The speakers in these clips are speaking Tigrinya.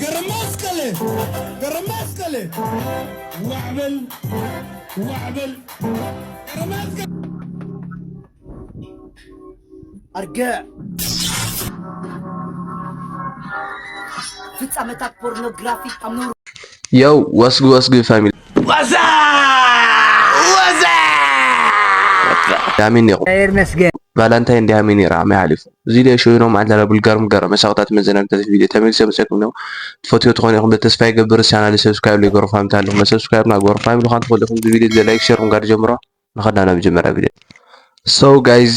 ገረማስቀለ ገረማስቀለ ዋዕበል ዋዕበል ገረማስቀለ ኣርገዕ ፍጻመታት ፖርኖግራፊ ኣብ ነውሪ Yo, what's good, what's good, family? What's up? What's up? ዳሚን ነይሩ። ይመስገን። ቫላንታይን ዲሃሚ ነይራ፣ ዓመይ ሓሊፉ። እዚ ደ ሾው ነው ማለት ላላ ቡልጋር ሙጋር መሳቕታት መዘናግታት ቪድዮ ተመልሰ መሰኩም ነው። ትፈትዮ ትኾኑ ኢኹም ተስፋ ይገብር። ቻናል ሰብስክራይብ ለይገሩ ፋሚሊ ኣለኹም። ሰብስክራይብ ና ገሩ ፋሚሊ ኻን ትኾኑ ኢኹም። እዚ ቪድዮ ላይክ ሼር ሙጋር ጀምሮ። ንኸዳ ናብ መጀመርያ ቪድዮ። So guys፣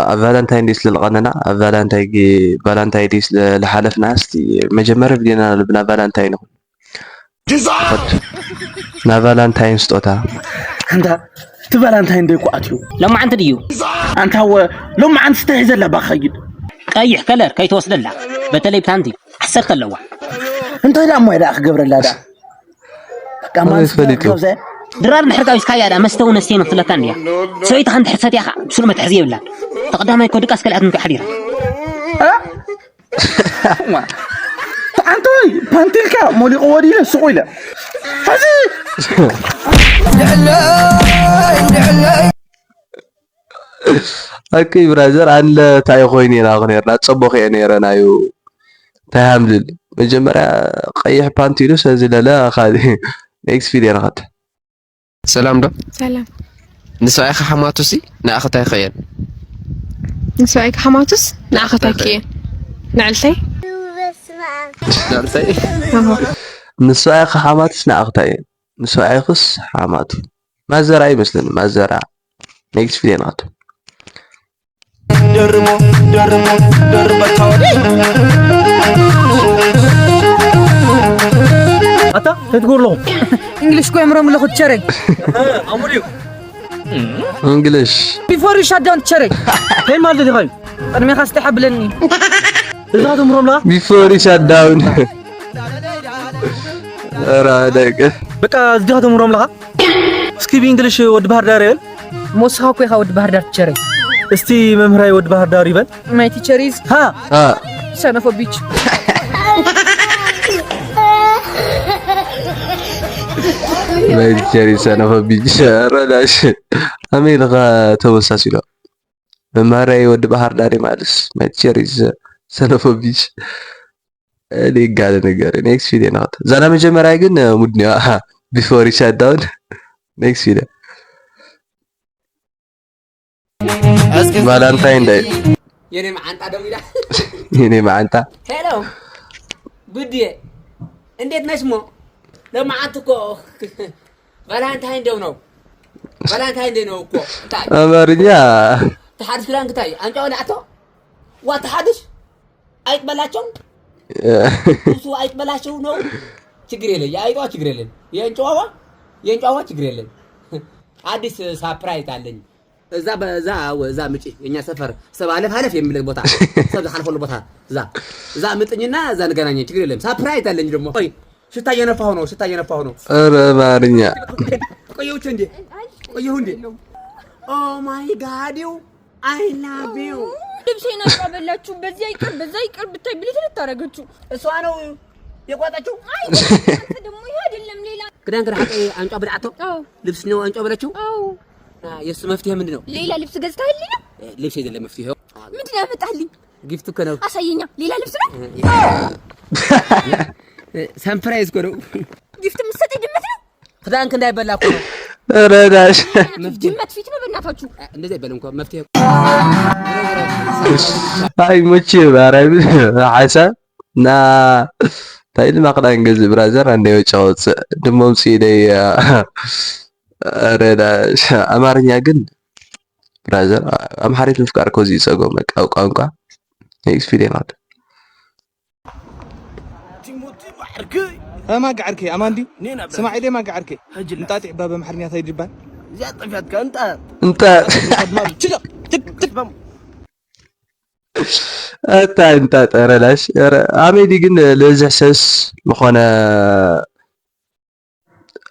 ኣብ ቫላንታይን ዴይ ስለ ዝቐነና፣ ኣብ ቫላንታይ ጌ-፣ ቫላንታይ ዴይ ስለ ዝሓለፍና፣ እስቲ መጀመርያ ቪድዮና ልብና ቫላንታይን ይኹን። ና ቫላንታይን ስጦታ። ኣንታ እቲ ቫላንታይን ዴይ እኮ ኣትዩ። ሎማዓንቲ ድዩ? ኣንታ ወ-፣ ሎማዓንቲ ስታይ ዘላ ባኸይድ። ቀይሕ ከለር ከይትወስደላ። በተለይ ፓንቲ ዓሰርተ ኣለዋ። እንታይ ደኣ እሞ ደኣ ክገብረላ ደኣ? በቃ ማንስ ፈሊጡ። ገብዘ ድራር እንድሕር ጋቢስካያ ደኣ መስተ እውን ኣስተይ መኽፍለካ እንድያ። ሰበይትኻ እንድሕር ሰትያ ኸዓ ብስሩ መትሓዚ የብላን። ተቐዳማይ እኮ ድቃስ ከልኣት እንኳ ሓዲራ። እ? ዋ። ኣንተ ወይ ፓንቲልካ ሞሊቑ ወዲለ ሱቑ ኢለ። ሕዚ ኣኪ ብራዘር ኣንለ ታይ ኮይን ኢና ክነርና ጸቦ ከየ ነረ ናዩ ታይ ሃምልል መጀመርያ ቀይሕ ፓንቲ ኢሉ ሰዚ ለለ ካሊ ኔክስት ቪድዮ ንኸድ። ሰላም ዶ? ሰላም። ንስኻ ኢኻ ሓማቱሲ ንኣኽታይ ኸየን? ንስኻ ኢኻ ሓማቱስ ንኣኽታይ ከየን? ንዕልተይ? ንዕልተይ? ኣሆ። ንስኻ ኢኻ ሓማቱስ ንኣኽታይ እየን? ንስኻ ኢኽስ ሓማቱ? ማዘራ ይመስለኒ፣ ማዘራ። ኔክስት ቪድዮ ንኸድ። ደርሞ፣ ደርሞ፣ ደርበታ ወዲህ። ኣታ፣ እንታይ ትገብሩ ኣለኹም? እንግሊሽ እኮ የምህሮም ኣለኹ፣ ትቸረይ። ኣሙር እዩ። እንግሊሽ። ቢፎር ዩ ሻት ዳውን፣ ትቸረይ። እንታይ ማለት ኢኻ እዩ? ቅድሜኻ ስተ ሓብለኒ። እዛ ተምህሮም ኣለኻ? ቢፎር ዩ ሻት ዳውን። ኧረ ደቂ። በቃ፣ እዚኻ ተምህሮም ኣለኻ? እስኪ ብእንግሊሽ ወዲ ባህር ዳር ይበል። ሞስኻ እኮ ኢኻ ወዲ ባህር ዳር ትቸረይ። እስቲ መምህራይ ወዲ ባህር ዳር ይበል። My teacher is ሃ። ሃ። Son of a bitch። My teacher is son of a bitch። ኧረ ላሽ። ኣመይ ኢልኻ ተመሳሲሎ። መምህራይ ወዲ ባህር ዳር ማለትስ። My teacher is son of a bitch። ሊጋለ ነገር ኔክስት ቪዲዮ ናት ዛና መጀመሪያ ግን ሙድ ነው። ቢፎር ዩ ሻት ዳውን ኔክስት ቪዲዮ። ቫላንታይን ዳይ የኔ መዓንጣ ደው ኢላ። የኔ መዓንጣ። ሄሎ ጉድዬ፣ እንዴት ነሽ ሞ? ለመዓንት እኮ ቫላንታይን ደው ነው። ቫላንታይን ደው ነው እኮ። እንታይ? ኣማርኛ። ተሓድሽ ክዳን ክታይ? ኣንጫ ወደ ኣቶ? ዋ ተሓድሽ? ኣይቅበላቸው? እሱ ኣይቅበላቸው ነው። ችግር የለም። የአይጧ ችግር የለም። የእንጫዋ፣ የእንጫዋ ችግር የለም። አዲስ ሳፕራይዝ አለኝ። እዛ በ-፣ እዛ፣ እዛ ምጪ፣ የኛ ሰፈር ሰብ አለፍ አለፍ የሚልበት ቦታ፣ ሰብ ዝሓልፈሉ ቦታ፣ እዛ፣ እዛ ምጥኝና እዛ ንገናኘን፣ ችግር የለም። ሳፕራይዝ አለኝ ደግሞ። ቆይ፣ ሽታ እየነፋሁ ነው፣ ሽታ እየነፋሁ ነው። ኧረ አማርኛ። ቆየሁት እንዴ? ቆየሁ እንዴ? ኦ ማይ ጋድ፣ ዩ፣ I love you። ልብሴን አቃበላችሁ፣ በዚያ ይቅር፣ በዛ ይቅር ብታይ ብልት ልታረገችው። እሷ ነው የቆረጠችው? አይ፣ አንተ ደግሞ ይሄ አይደለም ሌላ። ክዳን ክዳ ሓቀ አንጫ ብልዓቶ? አዎ። ልብስ ነው አንጫ ብለችው? አዎ። አ፣ የእሱ መፍትሄ ምንድን ነው? ሌላ ልብስ ገዝተህልኝ ነው? እ፣ ልብስ አይደለም መፍትሄው። ምንድን ነው ያመጣልኝ? ጊፍት እኮ ነው። አሳየኛ። ሌላ ልብስ ነው? እ፣ ሰርፕራይዝ እኮ ነው። ጊፍት የምትሰጠኝ ድመት ነው? ክዳንክ እንዳይበላ እኮ ነው። ኧረ ዳሽ። ድመት ፊት ነው በእናታችሁ። እ፣ እንደዚህ አይበልም እኮ መፍትሄ። ኣይ፣ መቼ ማርያም ሓሳብ ና፣ እንታይ ድማ ክዳን ገዝእ ብራዘር፣ ኣንደ ወጫ ወፅእ፣ ድሞ ምፅእ ኢለይ፣ ኧረ ዳ-፣ ኣማርኛ ግን ብራዘር፣ ኣምሓሪት ምፍቃር እኮ እዚ ይፀገም፣ በቃ፣ ኣብ ቋንቋ ኤክስፒሪየንስ። ቲሞቲ ማዕርክ። እ፣ ማጋ ዓርከይ፣ ኣማን ድዩ? ኔና ብራዘር። ስማዕ፣ ኢደ ማጋ ዓርከይ። ሕጂ ላ። እንጣጢዕ ባብ ኣምሓርኛ እንታይ ይባል? እዚኣ ጠፊኣትካ፣ እንጣ። እንጣ። ችላ፣ ትክ፣ ትክ። ኣታ እንታ ጠረላሽ፣ ኧረ፣ ኣመይ ዲ ግን ለዝሕ ሰስ ዝኾነ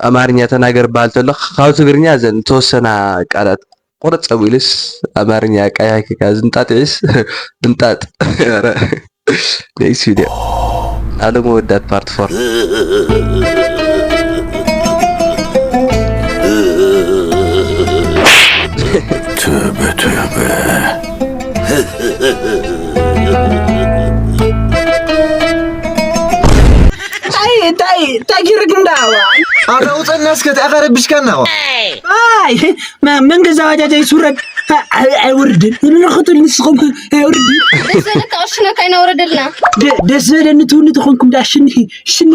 ኣማርኛ ተናገር በሃል ተሎ፣ ካብ ትግርኛ ዘን ተወሰና ቃላት ቁርጽ ኣቢሉስ ኣማርኛ ኣቀያይካ ዝንጣጢዕስ እንጣጥ። ኧረ፣ ኔክስት ቪድዮ ኣለሙ ወዳት ፓርት ፎር። ትብትብ። እንታይ እንታይ እንታይ ጊርግ እንዳዋ ኣረ ውፀና እስከ ተኣኻ ረብሽካና ዋ ኣይ መ- መንገዛ ባጃጅ ኣይስውረድ ኣይወርድን ንረኸቱል ንስኹም ኣይወርድን ደስ በለካ ቅርሽነካ ኣይናውረደልና ደ- ደስ በለኒ ትውኒ ተኾንኩም ዳ ሽኒ ሽኒ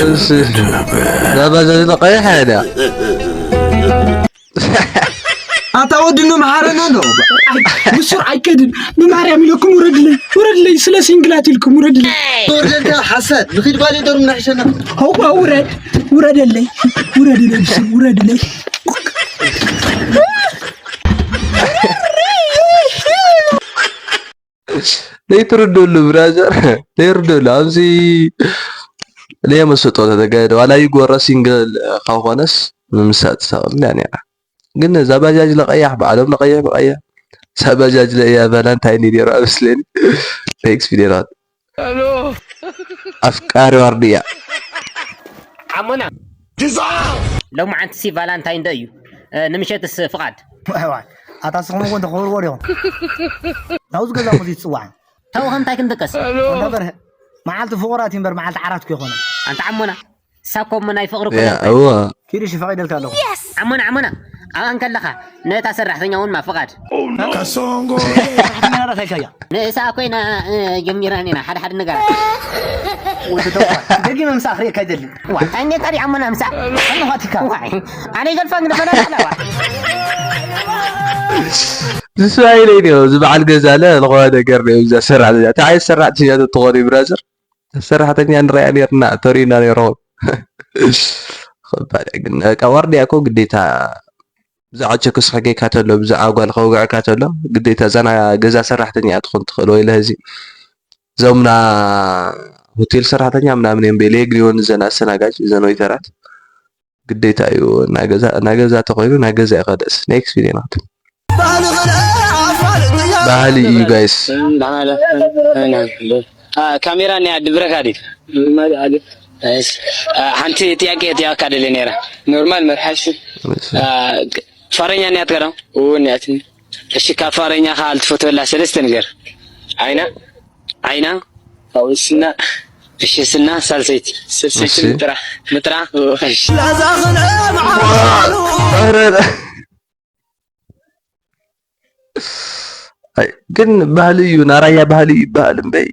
እዛ ባጃጅ ቀይሕ እያ ድያ? ኣታ ወዲ ኖ መሓረና ዶ ምስር ኣይከድን ብማርያም ኢለኩም ውረድለይ ውረድለይ ስለ ሲንግላት ኢልኩም ውረድለይ ወርደልካ ሓሳድ ንኺድ ባሌ ዶርም ናሕሸና ሆዋ ውረድ ውረደለይ ውረድለይ ብስም ውረድለይ ዘይትርደሉ ብራዘር ዘይርደሉ ኣብዚ ለየመሰጦ ተተገደ ዋላ ይጎረ ሲንግል ካኾነስ ምምሳጥ ሳቕል ያ ነራ ግን እዛ ባጃጅ ለቀያሕ በዓሎም ለቀይሕ ብቀያ እዛ ባጃጅ ለእያ ቫላንታይን ይደሩ ኣብስለኒ ኔክስት ቪዲዮታት ኣፍቃሪ ዋርድያ ዓሞና ሎማዓንትሲ ቫላንታይን ዶ እዩ ንምሸትስ ፍቓድ ኣታ ስኹም እውን ተኽብርዎ ዲኹም ናብዚ ገዛ ሙዚ ትፅዋዕ ታው ከምታይ ክንድቅስ እምበር መዓልቲ ፍቑራት እዩ እምበር መዓልቲ ዓራት ኮ ይኾነ ኣንታ ዓሞና ሳኮ እሞ ናይ ፍቕሪ እዋ ኪዱ ሽፈቒደልካ ኣለኹ ዓሞና ዓሞና ኣብኣ እንከለኻ ነታ ሰራሕተኛ እውን ማ ፍቓድ ናዳት ኣይካያ ንእሳ ኮይና ጀሚራን ኢና ሓደ ሓደ ነገራት ወዲ ተኳ ደጊመ ምሳእ ክርእየካ ኣይደልን ዋ እንታይ ታዲያ ዓሞና ምሳእ ኣነኻቲካ ኣነ ይገልፋ እንግዲ ፈለና ኣለዋ ዝስዋይ ለይ ነው እዚ በዓል ገዛ ለ ዝኾነ ነገር ነው እዛ ሰራሕተኛ እንታይ ዓይነት ሰራሕተኛ ትኾን ብራዘር ሰራሕተኛ ንሪኣ ነርና ተሪእና ነይርኹም ከባድ ግን በቃ ዋርድያ እኮ ግዴታ ብዛዕባ ቸክስ ከጌካ ተሎ ብዛዕባ ጓል ከውግዐካ ተሎ ግዴታ እዛና ገዛ ሰራሕተኛ ትኾን ትኽእል ወይ ለህዚ እዞምና ሆቴል ሰራሕተኛ ምናምን እዮም ቤሌ ግሪዮን እዘን ኣስተናጋጅ እዘን ወይተራት ግዴታ እዩ እናገዛ ተኮይኑ እናገዛ ይኸደስ ኔክስት ቪዲዮ ናት ባህሊ እዩ ጋይስ ካሜራ እኒያ ድብረካ ድዩ ሓንቲ ጥያቄ ጥያካ ደለ ነራ ኖርማል መርሓሽ ፋረኛ እኒያትካ ዶ እኒያትኒ እሺ ካብ ፋረኛ ካ ልትፈትወላ ሰለስተ ነገር ዓይና ዓይና ካብኡ ስና እሺ ስና ሳልሰይቲ ሳልሰይቲ ምጥራ ምጥራ እሺ ግን ባህሊ እዩ ናራያ ባህሊ ይበሃል እምበይ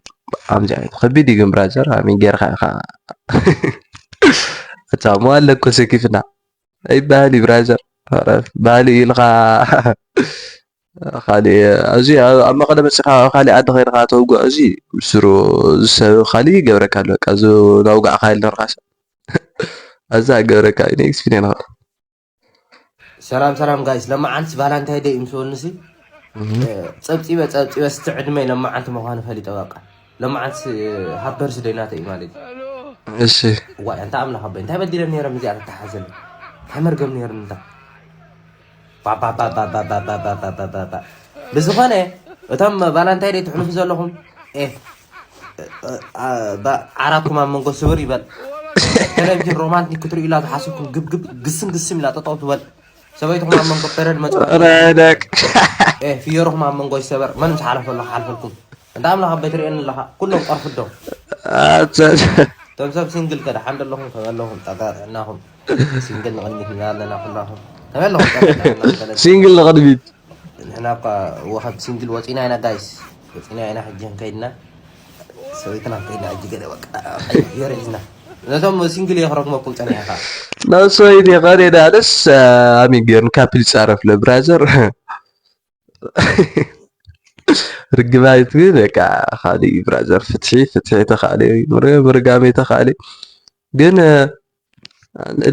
ከምዚ ዓይነት ከቢድ እዩ ግን ብራዘር ኣሚን ጌርካ ኢኻ እታ ሞ ኣለኮ ሰኪፍና ኣይበሃል እዩ ብራዘር ባህሊ ኢልካ ካሊእ ኣብዚ ኣብ መቐለ መፅኻ ካሊእ ዓዲ ከይድካ ተውግዖ እዚ ምስሩ ዝሰብ ካሊእ ይገብረካ ኣሎ በቃ እዚ ናውጋዕካ የለ ርካሰ ኣዛ ገብረካ እዩ ኔክስት ፊልም ንኽእል ሰላም ሰላም ጋይስ ለማዓንትስ ቫላንታይ ደይ ምስ በሉኒ ሲ ጸብጺበ ጸብጺበ ስቲ ዕድመይ ለማዓንቲ ምዃኑ ፈሊጠ በቃ ለማዓንትስ ሃቢ በርዝደይ ናተይ እዩ ማለት እዩ እሺ ዋይ ኣንታ ኣምላኽ ኣቦይ እንታይ በዲለ ነይረ ምስዚኣ ተተሓዘኒ እንታይ መርገም ነይሩኒ እንታ ባባባባባባባባባባ ብዝኾነ እቶም ቫላንታይ ደይ ትሕልፉ ዘለኹም ኤ ዓራትኩም ኣብ መንጎ ስብር ይበል ቴሌቪዥን ሮማንቲክ ክትርእዩ ኢላ ዝሓስብኩም ግብግብ ግስም ግስም ኢላ ጠጠው ትበል ሰበይትኹም ኣብ መንጎ በረድ መፅእ ረደቅ ኤ ፍየርኹም ኣብ መንጎ ይሰበር መን ምስ ሓለፈ ኣሎ ክሓልፈልኩም እንዳ ኣምላኽ ኣቦይ ትርእየኒ ኣለኻ ኩሎም ቀርፍዶም እቶም ሰብ ሲንግል ከ ደሓን ደለኹም ከመይ ኣለኹም ጸጋ ጥዕናኹም ሲንግል ንቕድሚት ኢና ኣለና ኩላኹም ከመይ ኣለኹም ጸጋ ጥዕናኹም ገለ ሲንግል ንቕድሚት ንሕና እኳ ወኸብ ሲንግል ወፂና ኢና ጋይስ ወፂና ኢና ሕጂ ከይድና ሰበይትና ከይድና ሕጂ ገለ በቃ ቀይር ሒዝና ነቶም ሲንግል የኽረክመኩም ፀኒሕኻ ነብሰይ ዲኻ ኔዳ ደስ ኣሚን ገይሩ ካፕል ይፃረፍ ለብራዘር ርግማይት ግን በቃ ካልእ እዩ ብራዘር ፍትሒ ፍትሒ ተኻእለ ምርጋም የተኻእለ ግን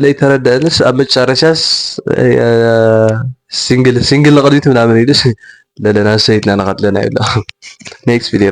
ለይተረደአንስ ኣብ መጨረሻስ ሲንግል ሲንግል ንቕድሚት ምናምን ኢሉስ ለለና ሰይድና ንቐድለና ይብሎ ኔክስት ቪዲዮ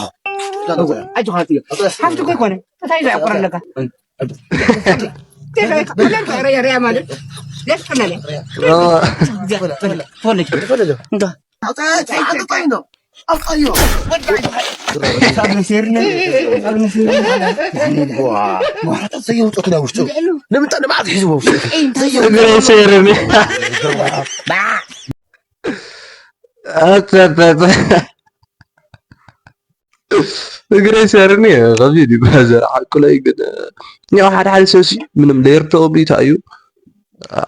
ኣጆኻ ትዮ። ሓፍቲ እኮ ኣይኮነ። እንታይ ዘዕቁር ኣለካ? ሬያ ማለት ደስ ክለለ። ተወለጅ። እንዳ እግረይ ሰይርኒ። እግረይ ሰይርኒ። ከቢድ እዩ ብራዘር፣ ሓቁ ላይ ግን ያው ሓደ ሓደ ሰብ ሲ ምንም ለይርድኦም እዩ ታዩ።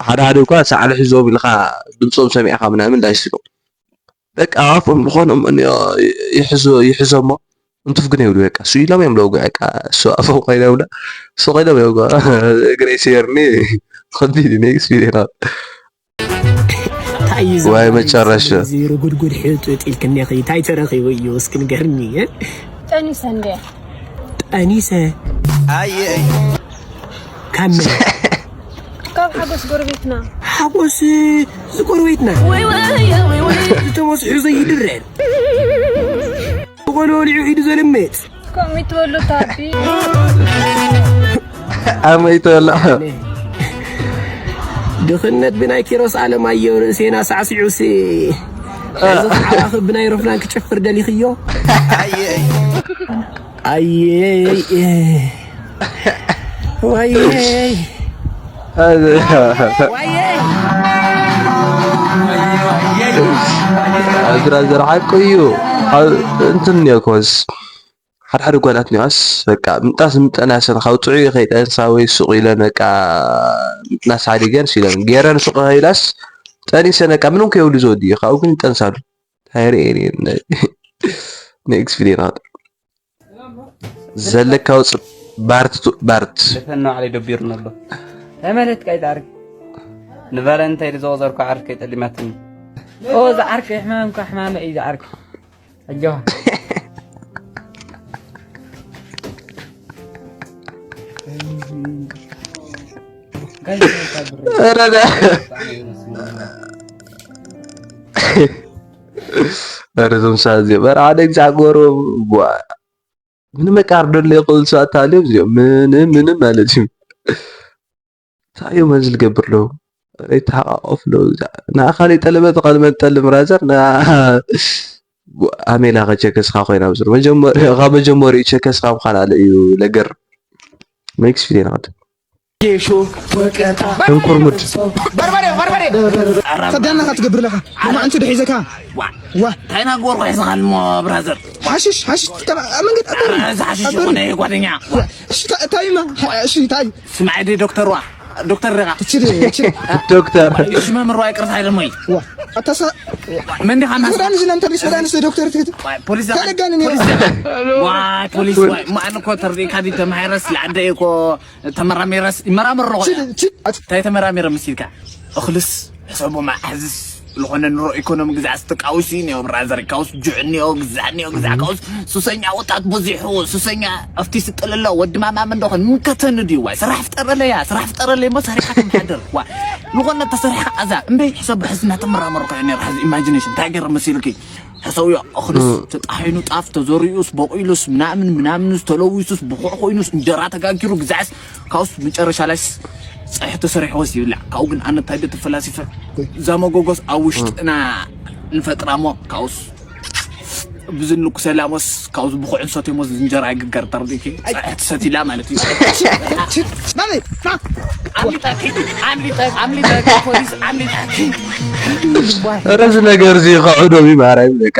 ሓደ ሓደ እኳ ሳዕሊ ሒዞም ኢልካ ድምፆም ሰሚዕካ ምናምን ላይስ ነው። በቃ ኣፎም ዝኾኖም ይሕዞ ይሕዞሞ እንትፍ ግን ይብሉ። በቃ እሱ ኢሎም እዮም ለውጉ። በቃ እሱ ኣፎም ኮይኖም ለ እሱ ኮይኖም እዮም። እግረይ ሰይርኒ። ከቢድ እዩ ኔክስት ቪዲዮ ነው። እንታይ እዩ እዚ ዋይ ዘመን መጨረሻ። እዚ ርጉድጉድ ሕጡጥ ኢልክኒ ኢኺ? እንታይ ተረኺቡ እዩ እስኪ ንገርኒ? እ? ጠኒሰ እንድየ ጠኒሰ ካብ መን? ካብ ሓጎስ ጎረቤትና ሓጎስ ዝጎረቤትና ዝተመስሑ ዘይድረር ብቆሎ ወሊዑ ኢዱ ዘልምፅ ከምኡ ትበሉ ታቢ ኣመይ ተበላዕ። ድኽነት ብናይ ኪሮስ ኣለማየሁ ርእሴና ሳዕሲዑሲ እዚ ከዓ ብናይ ሮፍናን ክጭፍር ደሊኽዮ ኣየይ ዋየይ ዋየይ ብራዘር ሓቁ እዩ። ኣብ እንትን እኒኦ ኮስ ሓድሓደ ጓላት እኒኦስ በቃ ምጣስ ምጠናሰን ካብ ጥዑይ ከይጠንሳ ወይ ሱቕ ኢለን በቃ ምጥናስ ሓዲገን ሲለን ገይረን ሱቕ ከይላስ ጠኒሰን በቃ ምንም ከይብሉ ዘወዲ ካብኡ ግን ይጠንሳሉ። ታይሪ ኤሪየን ኔክስት ቪዲዮ ናት ዘለካ ውፅ ባርት ቱ- ባርት ልፈን ንባዕለይ ደቢሩኒ ኣሎ። እንታይ ማለት ቃይ ዝዓርክ? ንቫለንታይ ዝዘወዘርኩ ዓርከይ ጠሊማትኒ። ኦ ዝዓርከይ ሕማም እኳ ሕማመ እዩ ዝዓርከይ። ኣጆኻ። ኧረ ዳ- ኧረ እዞም ሰባት እዚኦም ኧረ ሓደ ግዜ ኣጎሮም ጓ ምንም መቃር ደሎ ይኽእል ሰባት ተሃልዮም እዚኦም ምንም ምንም ማለት እዩ። እንታይ እዮም እዚ ዝገብር ኣለዉ? ሬት ተሓቃቆፍ ኣለዉ። ንኣኻ ጠለመ ተቐልመ ጠልም ራዘር ና ኣሜላ ከቸከስካ ኮይና ብስሩ መጀመሪ ካብ መጀመሪኡ ቸከስካ ምዃን ኣለ እዩ ለገር ኔክስት ቪዲዮ ንኸድ ጌሾ ወቀጣ እንኩርሙድ በርበሬ በርበሬ ፈዳና ካ ትገብር ለካ ማዕንቱ ድሒዘካ ዋ ታይና ጎርኮ ሒዝኻል ሞ ብራዘር ሓሽሽ ሓሽሽ ኣብ መንገድ እዚ ሓሽሽ ዝኾነ ጓደኛ ታይማ እሺ ታይ ስማዒ ዲ ዶክተር ዋ ዶክተር ዲኻ ትችል ትችል ዶክተር ሽመ ምርዋ ይቅርታ ኢለሞይ ዋ ኣታሳ መን ዲኻ ናስ ሱዳን ዝና እንተ ሱዳን ስ ዶክተር ትክት ፖሊስ ተደጋኒ ነይራ ዋይ ፖሊስ ዋይ ማን እኮ ተርዲእካ ዲ ተማሂረስ ለዓደ እኮ ተመራሚረስ ይመራመር ኣለኹ ችል ችል ኣት እንታይ ተመራሚረ መሲልካ እኽልስ ሕሰቦማ ሕዝስ ዝኾነ ኑሮ ኢኮኖሚ ግዛዕስ ተቃውሲ እኒኦ ብራዘር ካውስ ጅዕ እኒኦ ግዛዕ እኒኦ ግዛዕ ካውስ ሱሰኛ ወጣት በዚሑ ሱሰኛ ኣብቲ ስጥልሎ ወዲ ማማም እንደኾን ምከተኒ ድዩ ዋይ ስራሕ ፍጠረለያ ስራሕ ፍጠረለይ እሞ ሰሪሓ ትመሓደር ዋ ዝኾነ ተሰሪሕካ ኣዛ እምበይ ሕሰብ ሕዝ እናተመራመርኩ እየ ነይረ ሕዚ ኢማጂኔሽን እንታይ ገይረ መሲልኪ ሕሰውዮ እኽልስ ተጣሒኑ ጣፍ ተዘሪኡስ በቂሉስ ምናምን ምናምንስ ተለዊሱስ ብቑዕ ኮይኑስ እንጀራ ተጋጊሩ ግዛዕስ ካውስ መጨረሻ ላይስ ፀሒ ተሰሪሕዎስ ይብላዕ ካብኡ ግን ኣነ እንታይ ዶ ተፈላሲፈ እዛ መጎጎስ ኣብ ውሽጥና ንፈጥራ እሞ ካውስ ብዝንኩ ሰላሞስ ካብዚ ብኩዕ ሰትዮሞስ እንጀራ ይግገር ተርዲኪ ፀሒ ትሰቲላ ማለት እዩ ኣምሊጠኪ ኣምሊጠ ኣምሊጠ ፖሊስ ኣምሊጠኪ ኧረ እዚ ነገር እዚ ከዕዶም እዩ ማርያም በቃ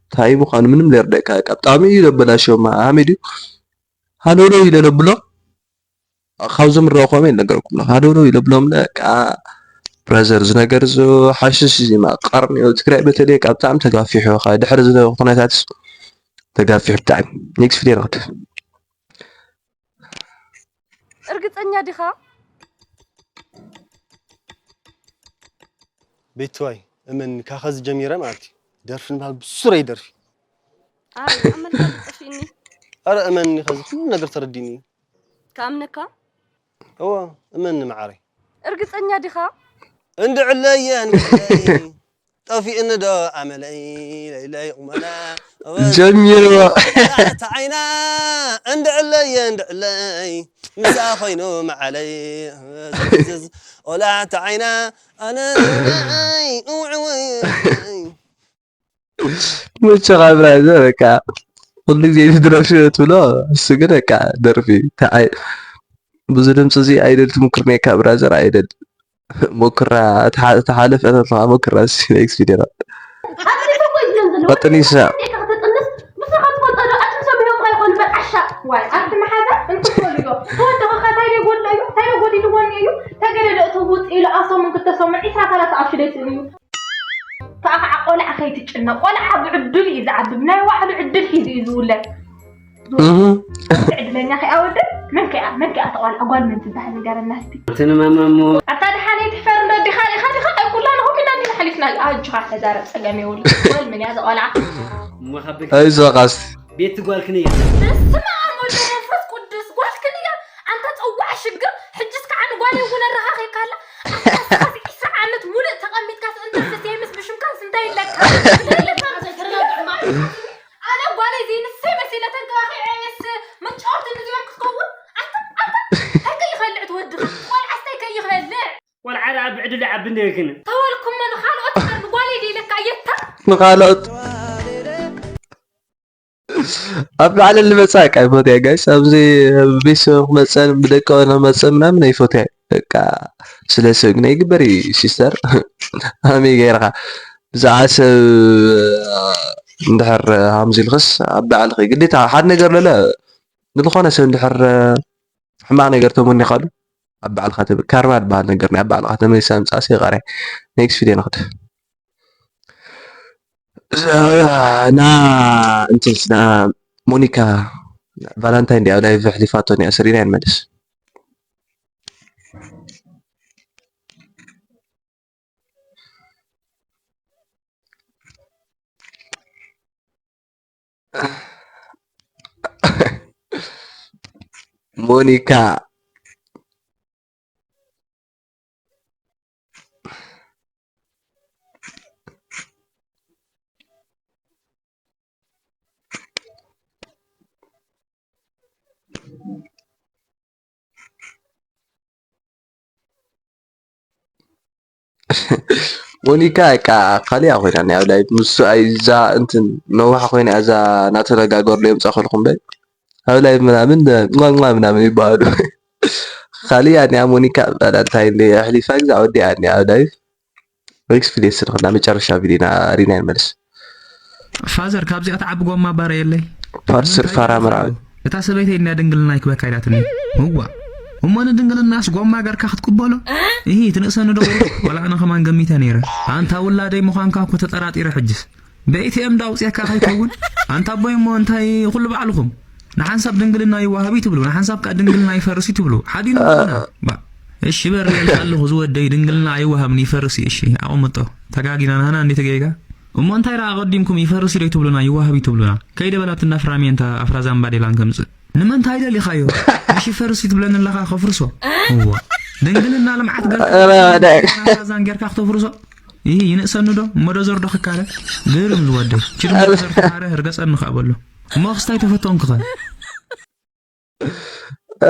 እንታይ ምዃኑ ምንም ለርደካ በቃ ብጣዕሚ እዩ ዘበላሽዮም ኣሚድ እዩ ሃሎሎ ኢለ ለብሎ ካብ ዝምረቑ ከመይ ነገርኩም ኣለኹ ሃዶዶ ኢለ ብሎም በቃ ብራዘር እዚ ነገር እዚ ሓሽሽ እዚ ማቃር እኒኦ ትግራይ በተለይ ካብ ብጣዕሚ ተጋፊሑ ካብ ድሕሪ ዝነበረ ኩነታት ተጋፊሑ ብጣዕሚ ኔክስት ቪድዮ ንኸድ እርግፀኛ ዲኻ? ቤትዋይ እመኒ ካብ ኸዚ ጀሚረ ማለት እዩ ደርፊ ንባል ብሱረይ ደርፊ ኣረ ኣመልካ ዝጠፊእኒ ኣረ እመኒ ኸዚ ኩሉ ነገር ተረዲኒ ከኣምነካ እዎ፣ እመኒ መዓረይ። እርግጸኛ ዲኻ? እንድዕለየ እንድዕለይ ጠፊእኒ ዶ ኣመለይ ለይለይ ቁመና ጀሚርዎ እቲ ዓይና እንድዕለየ እንድዕለይ ምሳ ኮይኑ መዓለይ ዝዝ ቆላዕቲ ዓይና ኣነ እውዕወይ መቸኻ ብራዘር በቃ ኩሉ ግዜ እዚ ድረፍ ሽረ ትብሎ እሱ ግን በቃ ደርፊ ተዓይ ብዙ ድምፂ እዚ ኣይደል ትምክር ነካ ብራዘር ኣይደል ሞክራ ተሓለፍ እተትኻ ሞክራ ሲ ኔክስት ቪዲዮ ቀጥኒ ስዕ ከዓ ከዓ ቆልዓ ከይትጭነቕ ቆልዓ ብዕድል እዩ ዝዓቢ ብናይ ባዕሉ ዕድል ሒዙ እዩ ዝውለድ። እህ። ዕድለኛ ከይኣወደ መን ከይኣ መን ከይኣ ተቋልዓ ጓል መን ትበሃል ንገረና እስቲ። ትንማማሞ ኣታ ደሓነይ ትሕፈር እንዶ ዲኻ ዲኻ ዲኻ ኣይ ኩላና ሆም ኢና እንዲና ሓሊፍና ኣጆኻ ተዛረብ ጸገም የብሉ። ጓል መን እያ ዘቆልዓ? እሞ ካብ በፊት ኣይዞኻስ ቤት ጓልክን እያ። በስመ ኣብ ወወልድ ወመንፈስ ቅዱስ ጓልክን እያ። ኣንታ ጸዋዕ ሽግር ሕጅስ ከዓ ንጓለይ እውን ኣረኻኺብካ ኣላ። ኣታ እስኻስ ዒስራ ዓመት ሙሉእ ተቐሚጥካስ እንተ ሰስየምስ ብሽምካስ እንታይ ኣለካ? እንታይ ኣለካ? ኣነ ጓለይ ዘይንሰይ መሲለ ተንከባኺዐየስ መጫወቲ ንዚኦም ክትከውን ኣታ ኣታ እንታይ ከይኸልዕ ትወድኻ ቆልዓስ እንታይ ከይኸልዕ ቆልዓ ደኣ ብዕድል ይዓቢ እንድዮ ግን ተወልኩሞ ንኻልኦት እምበር ንጓለይ ደይለካ እየታ ንኻልኦት ኣብ ላዕሊ ልመጻ ቃ ይፈትያ ጋይስ ኣብዚ ቤተሰብ ክመጸን ብደቂ ክመጸን ምናምን ኣይፈትያ በቃ ስለ ሰብ ግን ኣይግበር እዩ ሲስተር ኣመይ ገይርካ ብዛዕባ ሰብ እንድሕር ሃምዚ ኢልክስ ኣብ ባዕልኺ ግዴታ ሓደ ነገር ለለ ንዝኾነ ሰብ እንድሕር ሕማቕ ነገር ተመኒኻሉ ኣብ ባዕልኻ ተብ ካርማ ዝበሃል ነገር ናይ ኣብ ባዕልኻ ተመሊሳ ምጻእሲ ይቐርያ ኔክስት ቪድዮ ንኽድ ና እንትንስ ና ሞኒካ ቫላንታይን ዲኣ ላይቭ ኣሕሊፋቶ ኒኣ ሰሪና ንመልስ ሞኒካ ሞኒካ በቃ ካሊኣ ኮይና ናይ ኣብ ላይቭ ምስ ኣይ እዛ እንትን ነዋሕ ኮይና እዛ ናተነጋገርሉ የምፃ ከልኩም በይ ኣብ ላይቭ ምናምን ሟ ሟ ምናምን ይበሃሉ ካሊኣ ኒያ ሞኒካ ቫላንታይን ደይ ኣሕሊፋ ግዛ ወዲኣ ኒያ ኣብ ላይቭ ሪክስ ቪድዮ ስርክና መጨረሻ ቪድዮና ሪና ንመልስ ፋዘር ካብዚኣ ተዓቢ ጎማ ባረ የለይ ፋርስር ፋራ መርዓዊ እታ ሰበይተይ እንድያ ድንግልና ይክበካ ኢላትኒ። እዋ እሞ ንድንግልናስ ጎማ ገርካ ክትቅበሎ? እሂ ትንእሰኒ ዶ ወላ ኣነ ከማን ገሚተ ነይረ። ኣንታ ውላደይ ምዃንካ እኮ ተጠራጢረ ሕጅስ። ብኤቲኤም ዶ ኣውፅየካ ከይከውን? ኣንታ ኣቦይ እሞ እንታይ ኩሉ ባዕልኹም ንሓንሳብ ድንግልና ይዋሃብ እዩ ትብሉ ንሓንሳብ ከኣ ድንግልና ይፈርስ እዩ ትብሉ ሓዲኑ እሺ በሪ ኢልካ ኣለኹ ዝወደይ ድንግልና ኣይወሃብን ይፈርስ እዩ እሺ ኣቐምጦ ተጋጊና ናህና እንዴ ተገይጋ እሞ እንታይ ደኣ ኣቐዲምኩም ይፈርስ እዩ ትብሉና ይዋሃብ እዩ ትብሉና ከይደ በላትና ፍራሜንታ ኣፍራዛን ባዴላን ከምጽእ ንመንታይ ደሊኻዮ ምሽ ይፈርስ እዩ ትብለኒ ኣለኻ ከፍርሶ እዋ ድንግልና ልምዓት ገርዛን ጌርካ ክተፍርሶ ይህ ይንእሰኒ ዶ እሞ ዶ ዘርዶ ክካረ ግርም ዝወደይ ችድሞ ዘርተሃረ ርገጸኒ ከኣ በሎ እሞ ክስታይ ተፈተንኩኸ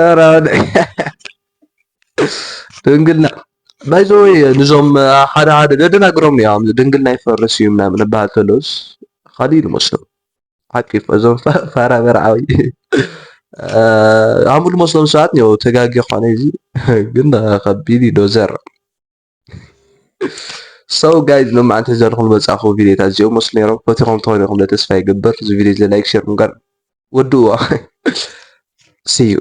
ኧረ ድንግልና ባይዘወይ ንዞም ሓደ ሓደ ደደናግሮም እዮም ድንግልና ይፈርስ እዩ ምናምን እበሃል ተሎስ ካሊእ ንመስሎም ሓቂ እዞም ፋራ መርዓዊ ኣሙ ዝመስሎም ሰባት ው ተጋጊ ኳነ እዚ ግን ከቢድ እዩ ዶዘር ሰው ጋይዝ ሎማዓንቲ ዘልኩም ዝመፃእኹ ቪዲዮታት እዚኦም መስሉ ነይሮም ፈቲኹም ተኾነ ኢኹም ተስፋ ይገብር እዚ ቪዲዮ እዚ ላይክ ሼር ምግባር ወድእዎ see you